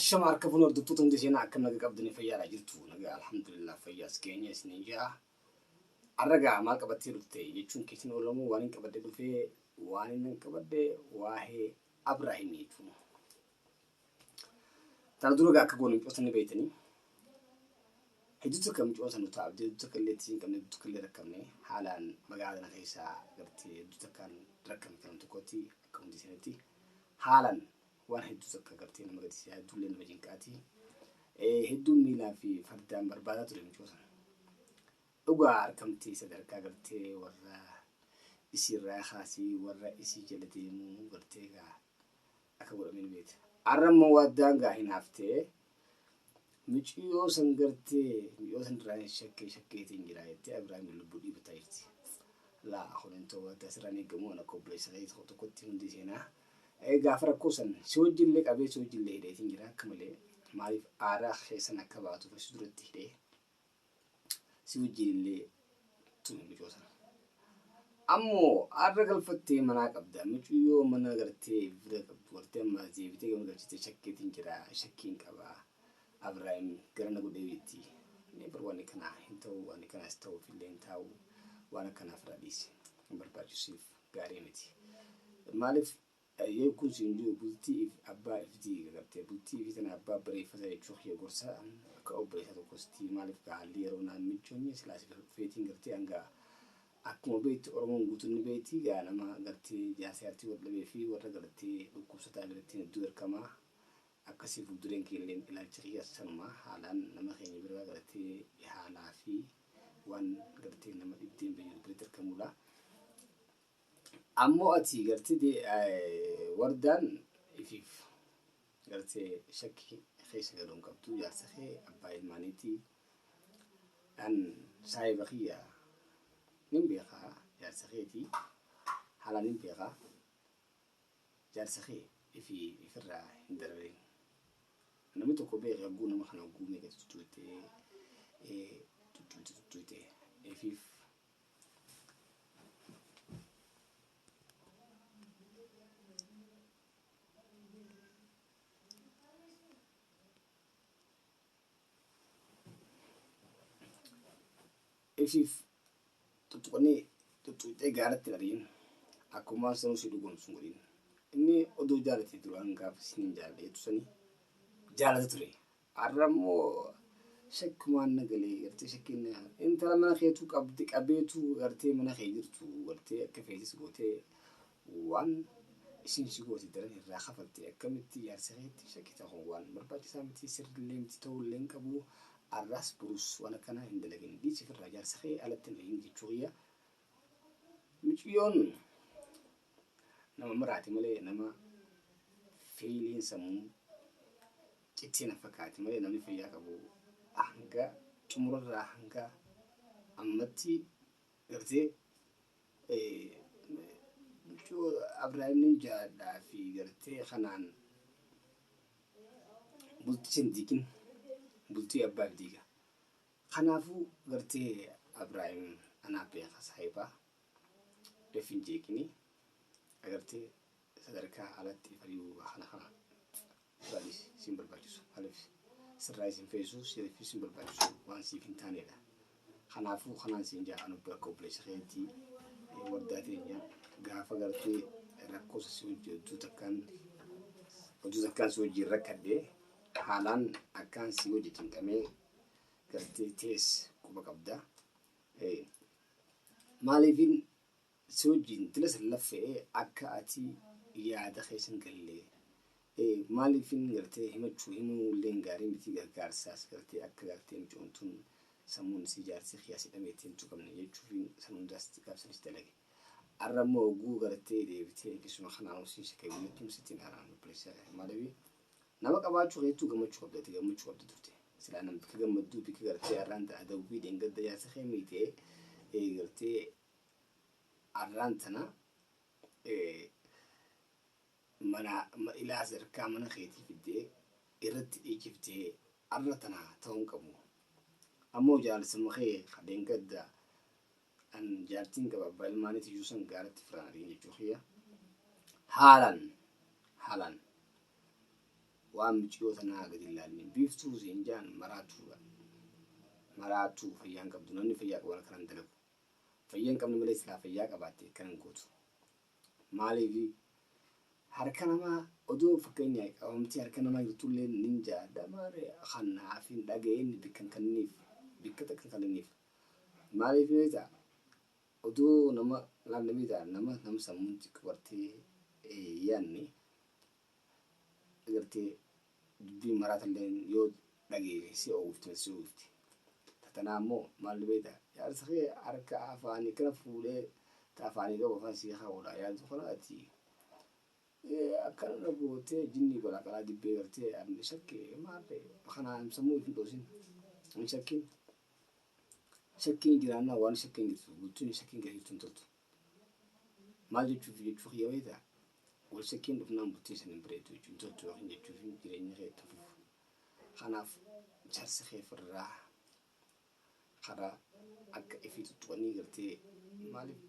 Ashama harka fuune hordoftoota hundi seenaa akkam naga qabdanii fayyaadha jirtu naga alhamdulillah fayyaas keenya isiniin jaa. Arra gaa maal qabattee dhufte jechuun keessan oolamu waan hin qabadhe dhufee waan hin qabadhe waa'ee Abraahimii jechuudha. Tana dura gaa akka goone micoota ni beektanii. Hedduu takka micoota nu taabde hedduu takka illee itti hin qabne hedduu takka illee rakkamne haalaan magaalaa tana keessaa gartee hedduu takkaan rakkame kanam tokkotti akka hundi isaaniitti haalaan waan hedduu takka gartee nama gaddisiisaa hedduu illee nama jinqaati. Hedduun miilaa fi fardaan barbaadaa ture micoo sana. Dhugaa arkamtee sadarkaa gartee warra isiirraa kaasii warra isii jala deemuu gartee gaa akka godhamee ni beekta. Arra immoo waddaan gaa hinaaftee miciyoo san gartee miciyoo san irraa shakkee shakkeetiin jira jettee Abiraamiin lubbuu dhiibataa jirti. Laa kun hin ta'u waddaa sirraan eegamu ana akka obboleessa kee tokko tokkotti hundi seenaa. Gaafa rakkoo san si wajjillee qabee si wajjillee hidheetiin jira akka malee maaliif aaraa keessan akka baatuuf si duratti hidhee si wajjiinillee tume micoo sana. Ammoo arra galfattee manaa qabda micuyyoo mana gartee bira qabdu gartee ammaas deebitee gama galchitee shakkeetiin jira shakkiin qaba Abraahim gara na godhee jetti. Never waan akkanaa hin ta'u waan akkanaas ta'uuf illee hin taa'u waan akkanaa ofirraa dhiisi hin barbaachisuuf gaarii miti. Maaliif yoo kun siin jiru bultii if abbaa if diiga gartee bultii ifii tana abbaa bareeffata jechuu kiyya gorsa akka obboleessa tokkosti maaliif gaa haalli yeroo naan michoonye silaa si feetiin gartee hanga akkuma beektu Oromoon guutuun ni beekti gaa nama gartee jaarsa jaartii wal dhabee fi warra gartee dhukkubsataa biratti hedduu erkamaa akkasii fuuldureen kiyyalleen ilaalcha kiyya sanuma haalaan nama keenya bira gartee haalaa fi waan gartee nama dhibdeen beeyyu biratti erkamuudha. Ammoo ati gartee wardaan ifiif gartee shakki keessa galuu hin qabdu jaarsa kee abbaa ilmaaniiti an saahiba kiyya nin beeka jaarsa keeti haalaan nin beeka jaarsa kee ifi ifirraa hin dararin namni tokko beeke hogguu nama kana hogguu meeqa tuttuutee tuttuute tuttuute ifiif Ifiif tuttuqanii tuttuqxee gaaratti hin ari'in. Akkuma waan sanuu si dhugoomsu hin godhin. Inni odoo jaalate duraan gaafa isiniin jaaladha jettu sanii jaalata ture. Arra immoo shakkumaan na galee gartee shakkiin intala mana keetuu qabdi qabeetu gartee mana kee jirtu gartee akka feetis gootee waan isin si goote daran irraa kafalte akkamitti jaarsa keetti shakkita kun waan barbaachisaa miti sirrillee miti ta'ullee hin qabu arraas borus waan akkanaa hin dalagin dhiisi firraa jaarsa kee alatti hin ari'in jechuu kiyya miciyyoon nama maraate malee nama feeliin sammuu cittee na fakkaati malee namni fayyaa qabu hanga xumurarraa hanga ammatti gartee mucoo Abrahaamiin jaaladhaa fi gartee kanaan bultii sin diigin bultii abbaaf diiga. Kanaafuu gartee Abrahaam anaaf beeka saahibaa if hin jeeqini agartee sadarkaa alatti if ari'uu kana kana irraa dhiisi siin barbaachisu maaliif sirraa isin feesu siif sin barbaachisu waan siif hin taanedha kanaafuu kanaan siin jaa anu bakka obboleessa keetti wardaa teenya gaafa gartee rakkoo si hojii hedduu takkaan hojii takkaan si wajjin rakkadhe haalaan akkaan si wajji cinqamee gartee tees quba qabda maaliifin si wajjin dila san laffe'ee akka ati yaada keessa hin galle maaliifin gartee himachuu himuu illeen gaarii miti gargaarsaas gartee akka gartee mucoon tun sammuun isii jaarsi kiyaa si dhameetti hin tuqamne jechuufin san hundaas gaafsanis dalage. Arra immoo hogguu gartee deebitee eegisuma kanaan siin shakke jechuun sitti hin aaraan obboleessa maaliif nama qabaachuu keettuu gammachuu qabda ati gammachuu qabda turte. Silaa nam bikka gammadduu bikka gartee arraan tana adawwii dheengadda jaarsa kee miitee gartee arraan tana mana ilaa sadarkaa mana keetii fiddee irratti dhiichiftee arra tana ta'uu hin qabu. Ammoo jaalsuma kee ka dheengadda an jaartiin qaba abbaa ilmaanii tiyyuu san gaaratti firaan ariin jechuu kiyya. Haalaan haalaan Waan miciyoo tanaa gadi hin laalin. Biiftuu siin jaan maraatuudha. Maraatuu fayyaa hin qabdu. Namni fayyaa qabu waan akkanaa hin dalagu. Fayyaa hin qabne malee silaa fayyaa qabaatte akkana hin gootu. Maaliifi harka namaa odoo fakkeenya qabamtee harka namaa jirtullee nin jaaladha maarree kanaaf hin dhaga'in bikka hin kenniniif bikka takka hin kenniniif. Maaliif beektaa odoo nama laalle beektaa nama nama sammuun xiqqoo gartee yaanne gartee dubbiin maraatalleen yoo dhageesse si oowwifti si oowwifti. Tatanaa immoo maal beektaa jaarsa kee harka afaanii kana fuudhee ta afaanii qabu afaan sii kaa'uudha yaadu kana ati akkana na gootee jinnii balaqalaa dibbee gartee ani shakke maarree kanaan sammuu hin dhoosin hin shakkin. Shakkiin jiraannaa waan shakkiin jirtu bultuun shakkiin keessa jirtu hin toltu. Maal jechuuf jechuu kiyya beektaa? Wal shakkiin dhufnaan bultiin san hin bareeddu jechuun hin toltu yookiin jechuuf jireenya kee itti fufu. Kanaaf jaarsa kee firraa karaa akka ifii tuttuqanii gartee maaliif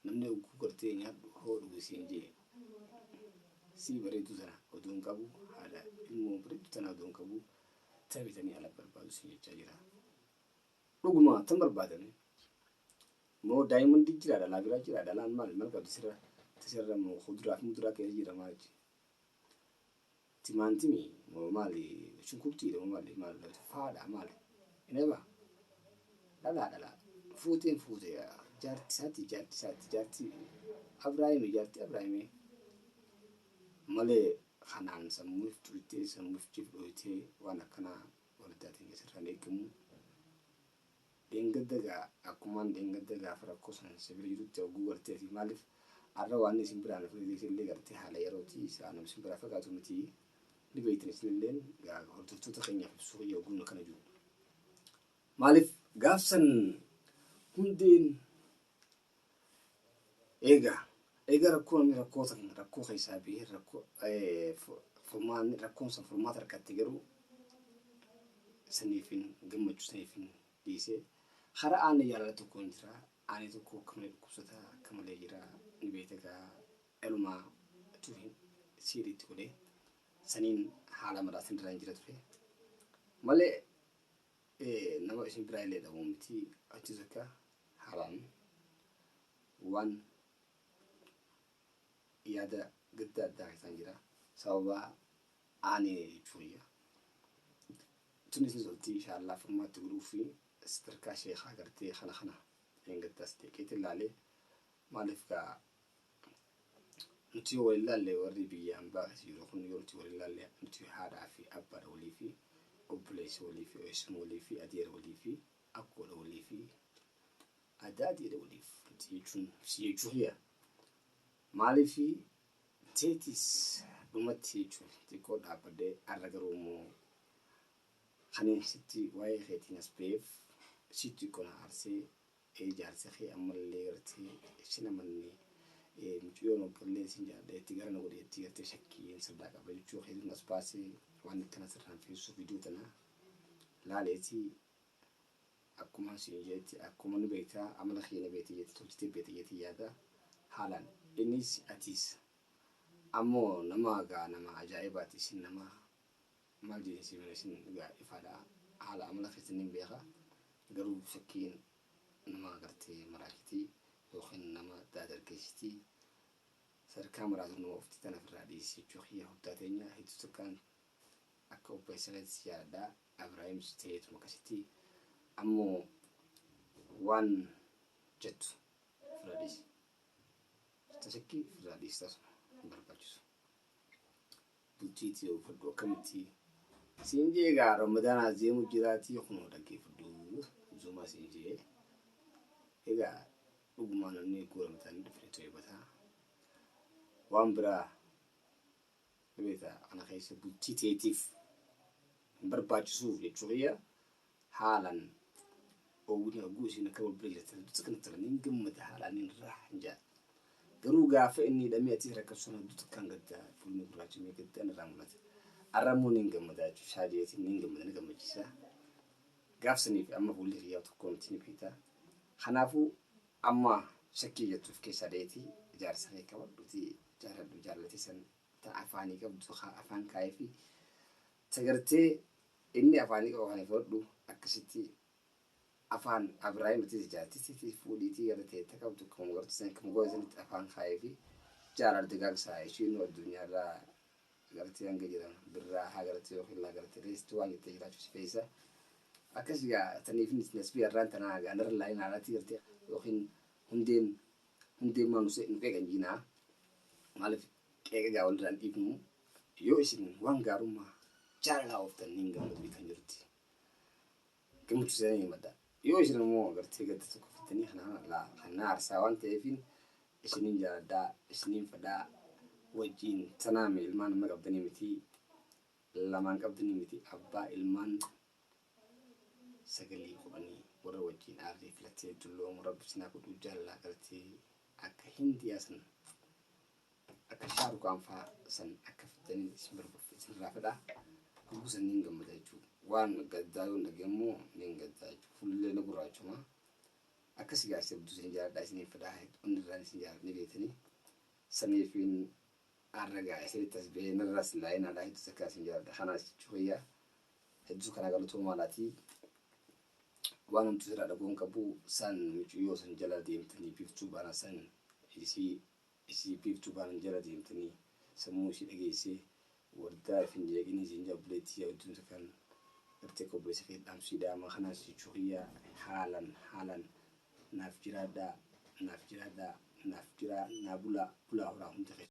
namni hogguu gartee nyaadhu hoo dhugi siin jee sii bareedduu tana odoo hin qabu haadha ilmoo bareedduu tana odoo hin qabu tabitanii ala barbaadu siin jechaa jira. Dhuguma tan barbaadame moo daayimandii jira dhalaa biraa jira dhalaan maal maal qabdi sirra sirra moo kuduraa fi muduraa keessa jira maal timaantimii moo maali shunkurtiidha moo maali maal faadha maali inaba dhalaa dhalaa fuuteen fuutee jaarti isaati jaarti isaati jaarti Abraahimi jaarti Abraahimi malee kanaan sammuuf xuyitee sammuuf jif dhoyitee waan akkanaa waldaatiin keessarraan eegamu. Dheengadda gaa akkumaan dheengadda gaafa rakkoo san si bira jirutti hogguu gartee fi maaliif arra waan isin biraan dhufee illee gartee haala yerootii isaan isin biraa fagaatu miti ni beektan isinilleen gaa hordoftoota keenyaaf ibsuu kiyya hogguun akkana jiru. Maaliif gaafsan hundeen eegaa egaa rakkoo namni rakkoo san rakkoo keessaa bahee rakkoo furmaanni rakkoon san furmaata argatte garuu saniifin gammachuu saniifin dhiisee hara aanni jaalala tokko hin jira aanni tokko akka malee dhukkubsataa akka malee jira ni beekta gaa dhalumaa tu hin siiriitti godhee saniin haala malaatiin irraa hin jira ture malee nama isin biraa illee dhabuu miti achi takka haalaan waan yaada gadda addaa keessaan jira sababa aanee jechuudha. Tunis ni tolti inshallah furmaatti godhuu fi sadarkaa sheekaa gartee kana kana gaddaas deeqeetti ilaalee maaliif gaa nuti yoo wal ilaalle warri biyya hambaa keessa jiru kun yoo nuti wal ilaalle nuti haadhaa fi abbaadha walii fi obboleessa walii fi eessuma walii fi adeera walii fi akkoodha walii fi adaadeedha waliif nuti jechuun si jechuu kiyya. Maaliif teetis dhumatti jechuun xiqqoo dhaabbadhee har'a garuu immoo kanin sitti waa'ee keetiin as ba'eef sitti xiqqoo na aarsee jaarsa kee ammallee gartee sin amanne mucayyoon hoggallee sin jaalladha itti gara na godhe itti gartee shakkiin sirraa qaba jechuu keetiin as baasee waan akkana sirraan feessuuf viidiyoo tana laaleetii akkuma siin jeetti akkuma nu beektaa amala kee ni beekti jetti tolchitee beekti jetti yaada haalaan innis atiis ammoo nama gaa nama ajaa'ibaati isin nama maal jedhin si mana isin gaa ifaadha haala amala keessan ni beeka garuu shakkiin nama gartee maraachitii yookiin nama daadargeessitii sadarkaa maraatu nama ofti tana ofirraa dhiisi jechuu kiyya huddaa teenya hedduu takkaan akka obboleessa keetti si jaaladha Abraahims ta'eetuma akkasitti ammoo waan jettu ofirraa dhiisi. Tashakkii ofirraa dhiisi tasuma hin barbaachisu. Bultiitii oofadhu akkamitti siin jee egaa ramadaanaas deemu jiraatii kunoo dhaggeeffadhu zumaa siin jee egaa dhugumaa namni eeguu ramadaanii dhufne to'eebataa waan biraa ni beektaa kana keessa bultii teetiif hin barbaachisuuf jechuu kiyya haalan oowwina oguu isin akka wal bira jirtan hedduu takka natti tola niin gammada haalaan niin raahan jaa garuu gaafa inni hidhamee atis rakkatu sana hedduu takkaan gadda fuulli gurraachamee gadda irraa mul'ata arra immoo niin gammada jechuu shaajeetiin niin gammada ni gammachiisa gaaf saniif amma fuulli kiyyaa tokko miti ni beektaa kanaafuu amma shakkii jettuuf keessaa dheetii jaarsa kee qabadhuti jaaladhu jaallatee san Ta afaanii qabdu afaan kaa'ee fi ta gartee inni afaanii qabu afaanii fudhadhu akkasitti afaan Abrahaam itti jaartii fuudhiitii gartee ta qabdu akkuma gartuu san akkuma gosa sanitti afaan kaa'ee fi jaalala dagaagsaa ishiin addunyaarraa gartee hanga jiran birraa haa gartee yookiin laa gartee reestuu waan jettee jiraachuu si feessa. Akkas gaa taniif nasbii har'aan tanaa gaa narra laalin haalaatti gartee yookiin hundeen hundeen maa nu qeeqan jiinaa maaliif qeeqa gaa walirraan dhiifnu yoo isin waan gaarummaa jaalalaa ooftan niin gammadu kan jirutti. Gammachuu isaanii himadha. Yoo isin immoo gartee gadda tokko fittanii kana aarsaa waan ta'eefin isiniin jaaladhaa, isiniin fedhaa wajjin tanaame ilmaan nama qabdanii miti, lamaan qabdanii miti, abbaa ilmaan 9 10 warra wajjin aarrii filatee dulloomu rabbi isinaa godhuu jaalalaa gartee akka Hindiyaa san akka Shaarukaan faa san akka fittanii isin isinirraa fedhaa. Hogguu san niin gammada jechuudha. Waan gaddaa yoon dhagaye immoo niin gaddaa jechuudha. Fuullee na gurraachuma. Akkas gaa hedduu isin jaaladhaa isiniin fedhaa onnirraan isin jaaladha ni beektanii. Saniifiin har'a gaa isinitti as bahee narraas laayinaadhaa hedduu takkaa isin jaaladha. Kanaas jechuu kiyya hedduu kana galatoomaa laatii waan hamtuu sirraa dhaguun qabu san mucayyoo san jala deemtanii biiftuu baana san isii biiftuu baanan jala deemtanii sammuu isii dhageessee wardaa ifin jeeqinii isin jaa obboleettii yaa hedduun takkaan gartee akka obboleessa kee dhaamsii dhaama kanaas jechuu kiyya haalan haalan naaf jiraadhaa naaf jiraadhaa naaf jiraa naa bulaa bulaa horaa hunda keessa.